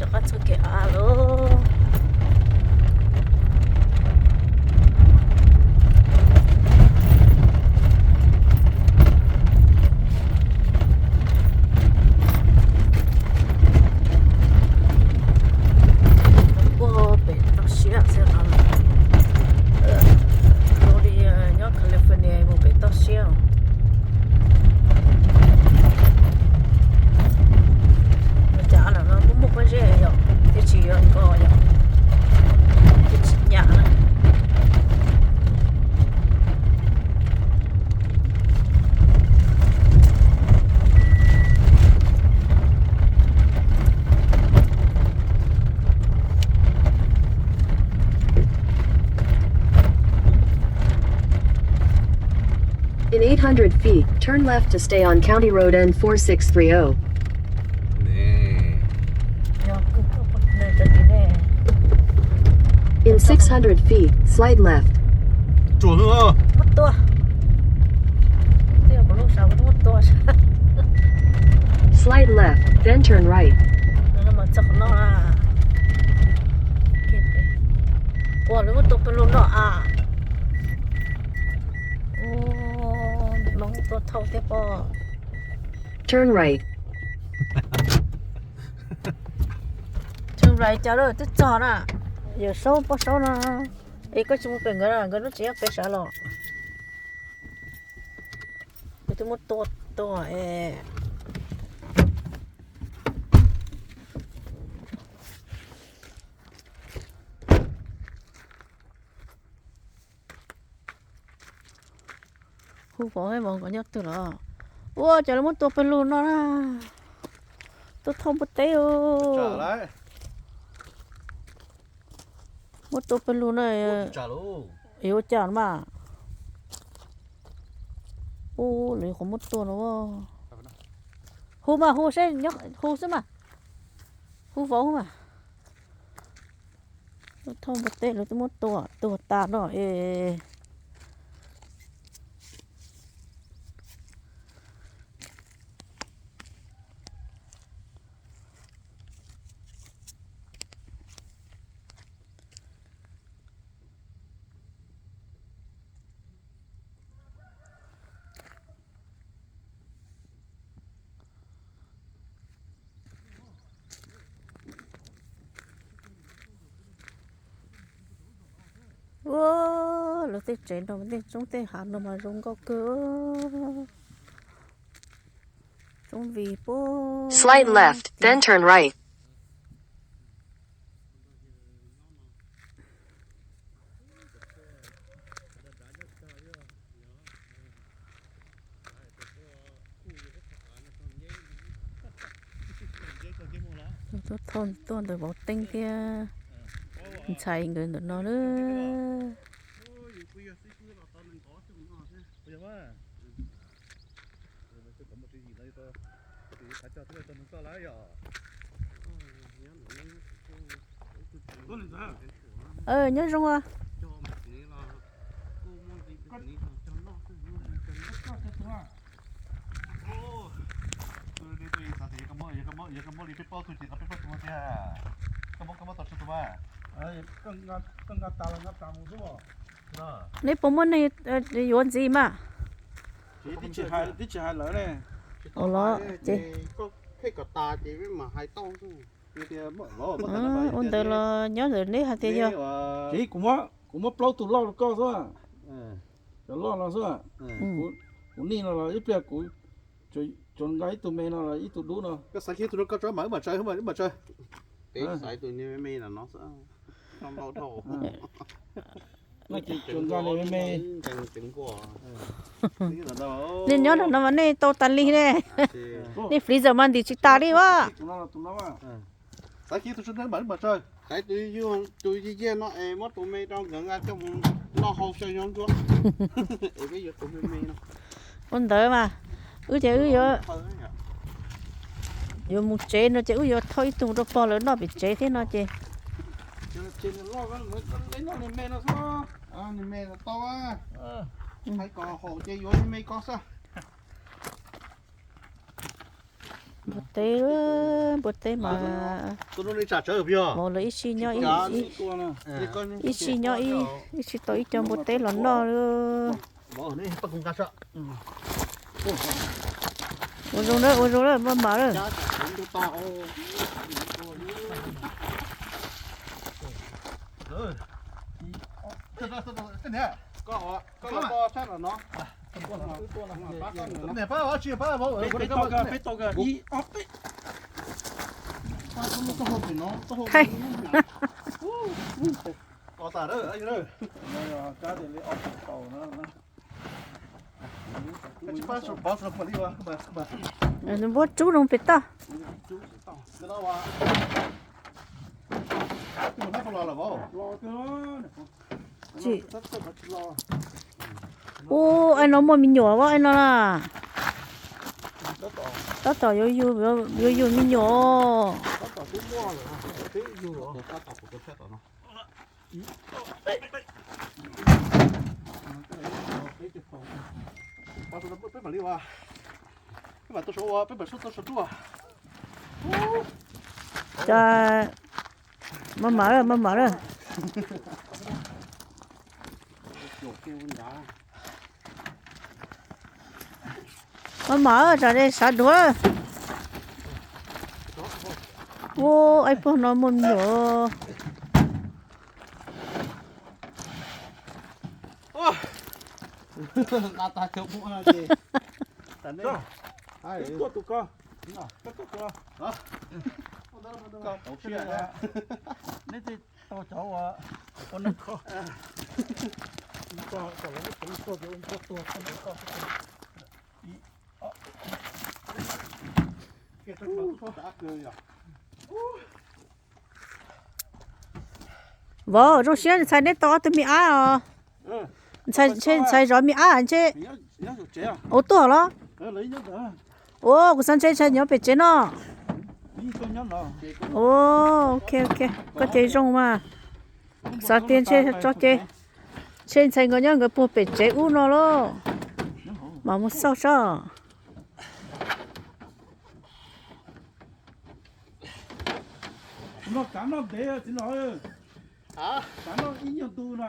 Rov qab txog kev av lawm. Puag pem toj siab xwb no, zoo li nyob California mus pem toj siab. Ua cas lawm no muaj muaj pob zeb yom, thiaj tsis yuav nko yom, thiaj tsis nyam na. In eight hundred feet, turn left to stay on County Road N four six three oh. In six hundred feet, slide left. Muab tua. Twb yog kuv lub sav kuv muab tua sab. Slide left, then turn right. Ua lawv muab tua pawg lug no a. Ua, lawv muab tua thauj thiab pob. Turn right. Turn right cas lawm twb txog na. Yawm Saub, Poj Saub no. Es koj tsis mus pem nkawd na, nkawd lub tsev nyob pem sav los. Kuv twb muab tua tua es. Hu vauv, vauv nkawd nyob twg los? Ua cas lawv muab tua pawg lug no na. Tua thauj npua teb. Muab tua pawg lug no. Yuav ua cas mas. Ub, lawv yuav qhov muab tua no. Hu mas, hu seb, hu xwb mas. Hu vauv hu mas. Thauj npua teb lawv twb muab tua tuag tas no es. Ua, lawv tej tsev no, tej roob tej hav no mas zoo nkauj kawg. Roob vig puag. Slight left, then turn right. Tuaj thauj tuaj ntawm vauv Teeb thiab ntxhais nkawd ntawm no lawm. Nyob zoo. Neb puas muaj neeg yuav ntxiv mas? Ua los ces ua ntawd los nyob ntawm neb hais tias yog. Kuv muab plaub tug loj rau koj xwb. Cov loj no xwb. Kuv nij no los ib pliag kuv tsuas nqa ib tug me no los ib tug dub no. Koj xaiv kiag tus rau koj tso mas wb mam tsaws, wb mam tsaws. Nej nyob no mas nej tau tas li ne. Nej freezer mas ntim tsis tas li ua. Xaiv kiag tus tso mas wb mam tsaws. Xaiv tus yaj yaj no es muab tus me rau nkawd nqa coj mus noj hau xyaw nyob ntsuab. Es peb yuav tus me me no. Ua ntawd mas, wb ces wb yuav mus tsev no ces wb yuav thauj ib tug rau pog lawv noj pem tsev thiab no ces. Hais kom haum ces yuav me ko xwb. Npua teb, npua teb mas vauv lawv ib sij nyob ib, ib sij nyob ib, ib sij tau ib co npua teb los noj. Ua zoo lawm, ua zoo lawm, maj mam lawm. Npua tsub zoo pem toj. Ub, ai no muaj me nyuam as, ai no na. Tab tom yuav yug me nyuam. Maj mam lawm, maj mam lawm. Maj mam, tsam de sav duav. Ua, ai pog no muaj me nyuam. Vauv, zoo siab ntxhais neb tau ob tug me ab os. Ntxhais, ntxhais zov me ab ntshe ua tuag los? Ua, kuv xav ntshe ntxhais nyob pem tsev no. Ua, ok ok, koj ces zoo mas. Xav tias ntshe tso ces, ntshe ntxhais nkawd nyob nkawd puag pem tsev ub no lauj. Mas mus xauj saib. Noj kav noj ntev txiv no, kav noj ib nyuag ntu no.